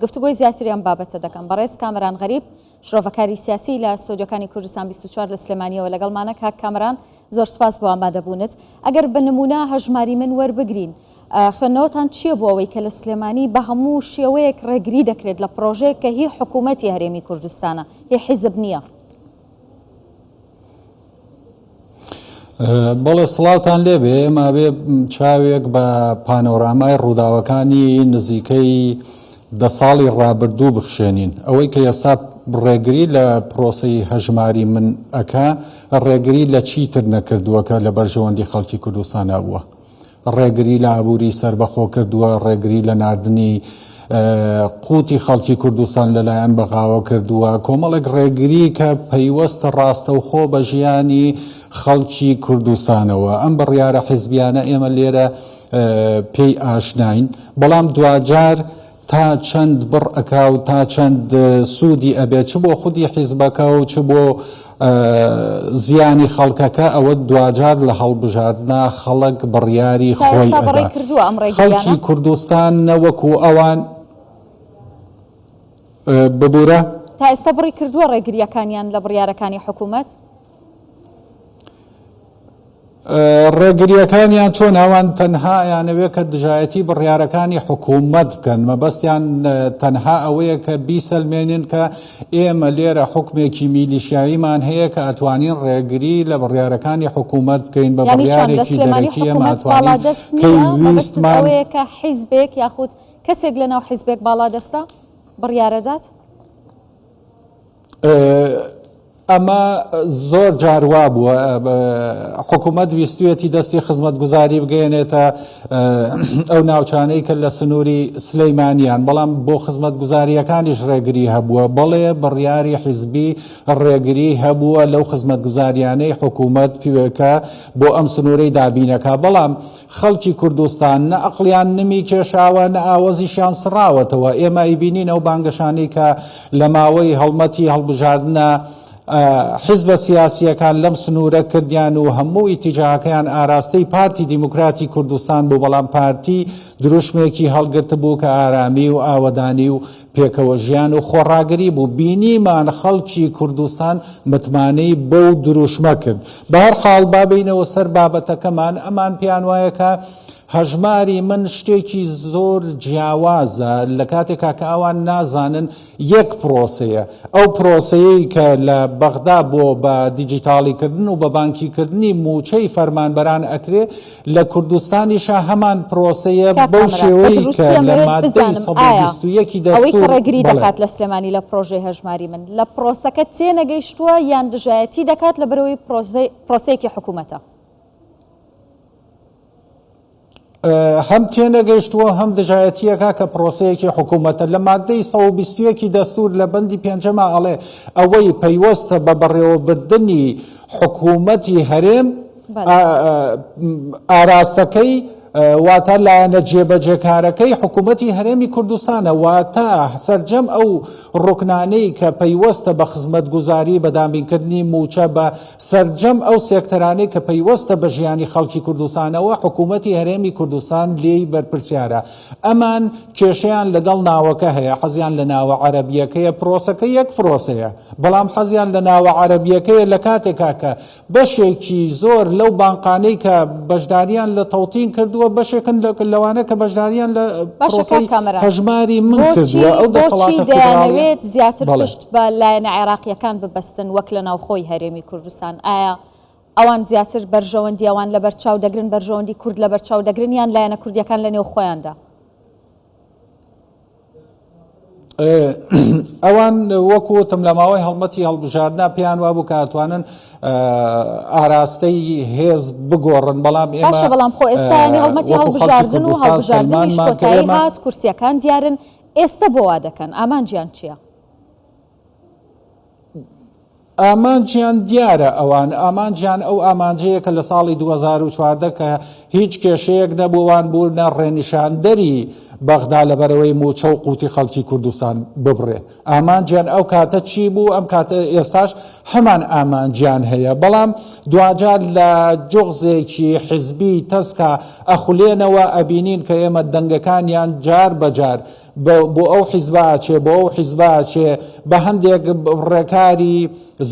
گفتوگۆی زیاتری ئەم بابەتە دەکەم. بەڕێز کامەران غەریب، شرۆڤەکاری سیاسی لە ستۆدیۆکانی کوردستان 24 لە سلێمانییەوە لەگەڵمانە. کاک کامەران زۆر سوپاس بۆ ئامادەبوونت. ئەگەر بە نموونە هەژماری من وەربگرین، خوێندنەوەتان چییە بۆ ئەوەی کە لە سلێمانی بە هەموو شێوەیەک ڕێگری دەکرێت لە پڕۆژەیەک کە هی حکوومەتی هەرێمی کوردستانە، هی حیزب نییە؟ بەڵێ سڵاوتان لێبێ ئێمە ئەبێ چاوێک بە پانۆرامای ڕووداوەکانی نزیکەی دە ساڵی ڕابردوو بخشێنین ئەوەی کە ئێستا ڕێگری لە پرۆسەی هەژماری من ئەکا ڕێگری لە چیتر نەکردووە کە لە بەرژەوەندی خەڵکی کوردستانا بووە. ڕێگری لە ئابووری سەربەخۆ کردووە، ڕێگری لە ناردنی قوتی خەڵکی کوردستان لەلایەن بەغاوە کردووە، کۆمەڵێک ڕێگری کە پەیوەستە ڕاستەوخۆ بە ژیانی خەڵکی کوردستانەوە. ئەم بڕیارە حیزبیانە ئێمە لێرە پێی ئاشناین، بەڵام دواجار تا چەند بڕ ئەکا و تا چەند سوودی ئەبێ چ بۆ خودی حیزبەکە و چ بۆ زیانی خەڵکەکە ئەوە دواجار لە هەڵبژاردنا خەڵک بڕیاری تا خۆی ئێستا بەڕێی ئەدا کردووە ئەم خەڵکی ڕێگریانە؟ کوردستان نەوەکو ئەوان ببورە. تا ئێستا بڕی کردووە ڕێگرییەکانیان لە بڕیارەکانی حکوومەت؟ ڕێگرییەکانیان چۆن؟ ئەوان تەنها ئەیانەوێت کە دژایەتی بڕیارەکانی حکوومەت بکەن، مەبەستیان تەنها ئەوەیە کە بیسەلمێنن کە ئێمە لێرە حوکمێکی میلیشیاییمان هەیە کە ئەتوانین ڕێگری لە بڕیارەکانی حکوومەت بکەین بە یانی چۆن؟ لە بڕیارێکی سلێمانی دەرەکی ئێمە حکوومەت ئەتوانین باڵادەست کەی نییە؟ مەبەستت ویستمان ئەوەیە کە حیزبێک یاخود کەسێک لەناو حیزبێک باڵادەستە بڕیارەدات؟ ئەمە زۆر جار وابووە حکوومەت ویستویەتی دەستی خزمەتگوزاری بگەیەنێتە ئەو ناوچانەی کە لە سنووری سلەیمانیان بەڵام بۆ خزمەتگوزاریەکانیش ڕێگری هەبووە بەڵێ بڕیاری حیزبی ڕێگری هەبووە لەو خزمەتگوزاریانەی حکوومەت کە بۆ ئەم سنوورەی دابینەکە بەڵام خەڵکی کوردستان نە ئەقڵیان نمی کێشاوە نە ئاوەزیشیان سڕاوەتەوە، ئێمە ئەیبینین ئەو بانگەشانەی کە لە ماوەی هەڵمەتی هەڵبژاردنە حیزبە سیاسییەکان لەم سنوورە کردیان و هەموو ئیتیجاهەکەیان ئاراستەی پارتی دیموکراتی کوردستان بوو، بەڵام پارتی دروشمێکی هەڵگرتبوو کە ئارامی و ئاوەدانی و پێکەوە ژیان و خۆڕاگری بوو، بینیمان خەڵکی کوردستان متمانەی بەو دروشمە کرد. بەهەرحاڵ با بێینەوە سەر بابەتەکەمان، ئەمان پێیان وایە کە هەژماری من شتێکی زۆر جیاوازە لە کاتێکا کە ئەوان نازانن یەک پرۆسەیە، ئەو پرۆسەیەی کە لە بەغدا بۆ بە دیجیتاڵیکردن و بە بانکیکردنی مووچەی فەرمانبەران ئەکرێ، لە کوردستانیشا هەمان پرۆسەیە کاک بەو کامەران، بە شێوەی کە دروستی لە ئەمەوێت ماددەی بزانم ئایا 121 ی ئەوەی کە دەستوور ڕێگری بەڵێ. دەکات لە سلێمانی لە پرۆژەی هەژماری من لە پرۆسەکە تێنەگەیشتووە یان دژایەتی دەکات لەبەرئەوەی پرۆسەیەکی حکوومەتە؟ هەم تێنەگەیشتووە هەم دژایەتییەکە کە پرۆسەیەکی حکوومەتە. لە ماددەی 121 ی دەستوور لە بەندی پێنجەما ئەڵێ ئەوەی پەیوەستە بە بەڕێوەبردنی حکوومەتی هەرێم ئاراستەکەی واتە لایەنە جێبەجێکارەکەی حکوومەتی هەرێمی کوردستانە، واتە سەرجەم ئەو ڕوکنانەی کە پەیوەستە بە خزمەتگوزاری، بە دابینکردنی مووچە، بە سەرجەم ئەو سێکتەرانەی کە پەیوەستە بە ژیانی خەڵکی کوردستانەوە، حکوومەتی هەرێمی کوردستان لێی بەرپرسیارە. ئەمان کێشەیان لەگەڵ ناوەکە هەیە، حەزیان لە ناوە عەرەبییەکەیە، پرۆسەکە یەک پرۆسەیە، بەڵام حەزیان لە ناوە عەرەبییەکەیە لە کاتێکا کە بەشێکی زۆر لەو بانقانەی کە بەشداریان لە تەوتین کردووە بەشێکن لەوانە کە بەشداریان لە باشە کاک پرۆسەی کامەران هەژماری من بۆچی کردووە ئەو بۆچی دەسەڵاتە فیدراڵیە دەیانەوێت زیاتر بەڵێ. پشت بە لایەنە عێراقییەکان ببەستن وەک لە ناوخۆی هەرێمی کوردستان ئایا ئەوان زیاتر بەرژەوەندی ئەوان لەبەرچاو دەگرن بەرژەوەندی کورد لەبەرچاو دەگرن یان لایەنە کوردییەکان لە نێو خۆیاندا؟ ئەوان وەکو وتم لە ماوەی هەڵمەتی هەڵبژاردنا پێیان وابوو کە ئەتوانن ئاراستەی هێز بگۆڕن بەڵام ئێمە باشە بەڵام خۆ ئێستا یانی هەڵمەتی وەکو خەڵکی هەڵبژاردن و کوردستان هەڵبژاردنیش سەلمانمان کە کۆتایی ئێمە هات کورسیەکان دیارن ئێستە بۆ وا دەکەن ئامانجیان چییە؟ ئامانجیان دیارە ئەوان ئامانجیان ئەو ئامانجەیە کە لە ساڵی 2014 کە هیچ کێشەیەک نەبوو ئەوان بوونە ڕێنیشاندەری بەغدا لەبەرئەوەی مووچە و قوتی خەڵکی کوردستان ببڕێ ئامانجیان ئەو کاتە چی بوو ئەم کاتە ئێستاش هەمان ئامانجیان هەیە بەڵام دواجار لە جوغزێکی حزبی تەسکا ئەخولێنەوە ئەبینین کە ئێمە دەنگەکانیان جار بەجار. بۆ ئەو حیزبە ئەچێ بۆ ئەو حیزبە ئەچێ بە هەندێک ڕێکاری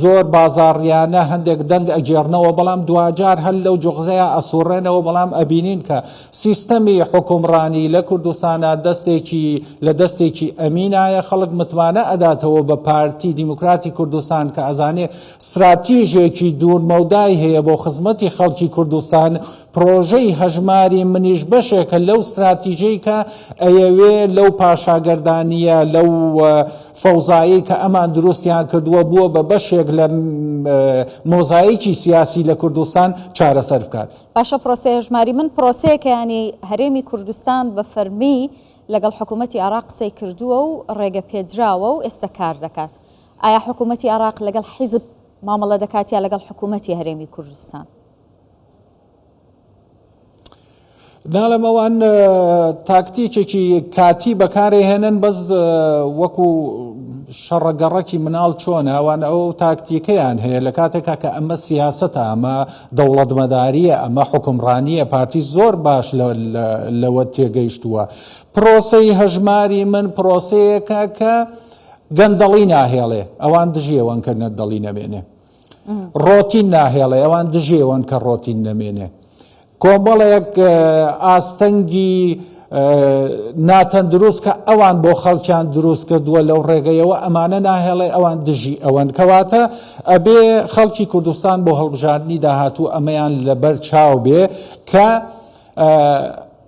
زۆر بازاڕیانە هەندێک دەنگ ئەگێڕنەوە بەڵام دواجار هەر لەو جوغزەیا ئەسوڕێنەوە بەڵام ئەبینین کە سیستەمی حوکمڕانی لە کوردستانا دەستێکی لە دەستێکی ئەمینایە خەڵک متمانە ئەداتەوە بە پارتی دیموکراتی کوردستان کە ئەزانێ ستراتیژێکی دوورمەودای هەیە بۆ خزمەتی خەڵکی کوردستان پرۆژەی هەژماری منیش بەشێکە لەو ستراتیژەی کە ئەیەوێ لەو پاشاگەردانییە، لەو فەوزایەی کە ئەمان دروستیان کردووە بووە بە بەشێک لە مۆزایکی سیاسی لە کوردستان چارەسەر بکات. باشە پرۆسەی هەژماری من پرۆسەیەکە یانی هەرێمی کوردستان بە فەرمی لەگەڵ حکوومەتی عێراق قسەی کردووە و ڕێگە پێدراوە و ئێستا کار دەکات. ئایا حکوومەتی عێراق لەگەڵ حیزب مامەڵە دەکات یا لەگەڵ حکوومەتی هەرێمی کوردستان؟ ناڵێم ئەوان تاکتیکێکی کاتی بەکارێهێنن بەس وەکو شەڕەگەڕەکی مناڵ چۆنە ئەوان ئەو تاکتیکەیان هەیە لە کاتێکا کە ئەمە سیاسەتە ئەمە دەوڵەتمەداریە ئەمە حکومڕانیە پارتی زۆر باش لەوە تێگەیشتووە پرۆسەی هەژماری من پرۆسەیەکە کە گەندەڵی ناهێڵێ ئەوان دژیەوەن کە نەدەڵی نەمێنێ ڕۆتین ناهێڵێ، ئەوان دژی ئەوەن کە ڕۆتین نەمێنێ. کۆمەڵێک ئاستەنگی ناتەندروست کە ئەوان بۆ خەڵکیان دروست کردووە لەو ڕێگەیەوە ئەمانە ناهێڵێ ئەوان دژی ئەوەن کەواتە ئەبێ خەڵکی کوردستان بۆ هەڵبژاردنی داهاتوو ئەمەیان لەبەر چاو بێ کە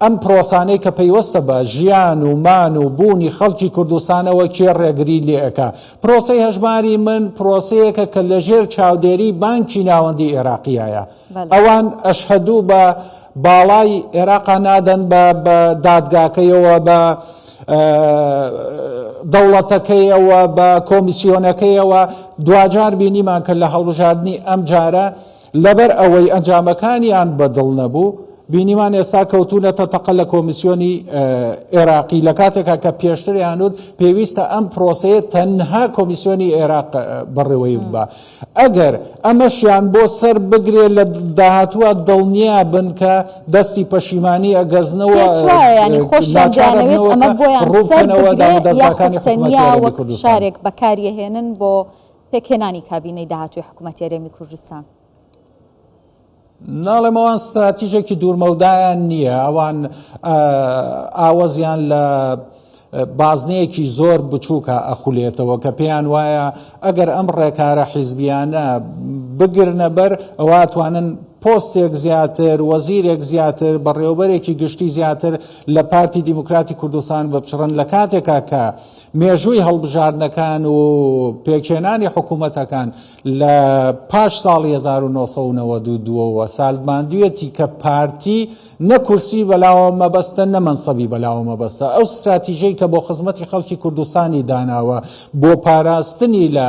ئەم پرۆسانەی کە پەیوەستە بە ژیان و مان و بوونی خەڵکی کوردستانەوە کێ ڕێگری لێ ئەکا؟ پرۆسەی هەژماری من پرۆسەیەکە کە لە ژێر چاودێری بانکی ناوەندی ئێراقیایە. ئەوان ئەشهەدوو بە باڵای ئێراقا نادەن بە بە دادگاکەیەوە بە دەوڵەتەکەیەوە بە کۆمیسیۆنەکەیەوە دواجار بینیمان کە لە هەڵبژاردنی ئەمجارە لەبەر ئەوەی ئەنجامەکانیان بە دڵ نەبوو، بینیمان ئێستا کەوتوونەتە تەقە لە کۆمیسیۆنی ئێراقی، لە کاتێکا کە پێشتر ئەیانوت پێویستە ئەم پرۆسەیە تەنها کۆمیسیۆنی ئێراق بەڕێوەی ببا. ئەگەر ئەمەشیان بۆ سەر بگرێ لە داهاتووە دڵنیا بن کە دەستی پەشیمانی ئەگەزنەوە، پێت وایە یانی خۆشیان ناچار دەیانەوێت ئەبنەوە ئەمە کە بۆیان ڕوو سەر بکەنەوە بگرێ یاخود دامودەزگاکانی حکومەتی تەنیا هەرێمی وەک کوردستان؟ فشارێک بەکاریەهێنن بۆ پێکهێنانی کابینەی داهاتووی حکومەتی هەرێمی کوردستان؟ ناڵێم ئەوان ستراتیژێکی دوورمەودایان نییە، ئەوان ئاوەزیان لە بازنەیەکی زۆر بچووکە ئەخولێتەوە کە پێیان وایە ئەگەر ئەم ڕێکارە حیزبیانە بگرنە بەر ئەوە توانن پۆستێک زیاتر، وەزیرێک زیاتر، بەڕێوەبەرێکی گشتی زیاتر لە پارتی دیموکراتی کوردستان بپچڕن لە کاتێکا کە مێژووی هەڵبژاردنەکان و پێکهێنانی حکوومەتەکان لە پاش ساڵی 1992 ەوە سالماندویەتی کە پارتی نە کورسی بەلاوە مەبەستە نە مەنسەبی بەلاوە مەبەستە. ئەو ستراتیژەی کە بۆ خزمەتی خەڵکی کوردستانی داناوە بۆ پاراستنی لە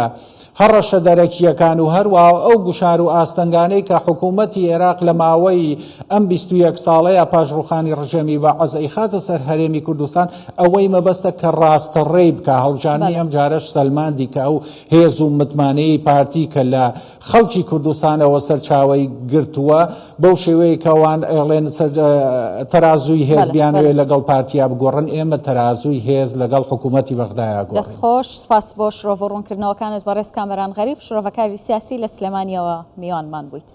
هەڕەشە دەرەکییەکان و هەروەها ئەو گوشار و ئاستەنگانەی کە حکوومەتی ئێراق لە ماوەی ئەم 21 ساڵەیا پاش ڕووخانی ڕژێمی بەعس ئەیخاتە سەر هەرێمی کوردستان ئەوەی مەبەستە کە ڕاستەڕێی بکا. هەڵبژاردنی ئەم جارەش سەلماندی کە ئەو هێز و متمانەیەی پارتی کە لە خەڵکی کوردستانەوە سەرچاوەی گرتووە بەو شێوەیە کە ئەوان ئەیڵێن تەرازووی هێز بیانەوێت لەگەڵ پارتیا بگۆڕن ئێمە تەرازووی هێز لەگەڵ حکوومەتی بەغدایا گۆڕین. دەست خۆش، سوپاس بۆ شرۆڤە و ڕوونکردنەوەکانت بەڕێز کامەران غەریب، شرۆڤەکاری سیاسی لە سلێمانییەوە میوانمان بوویت.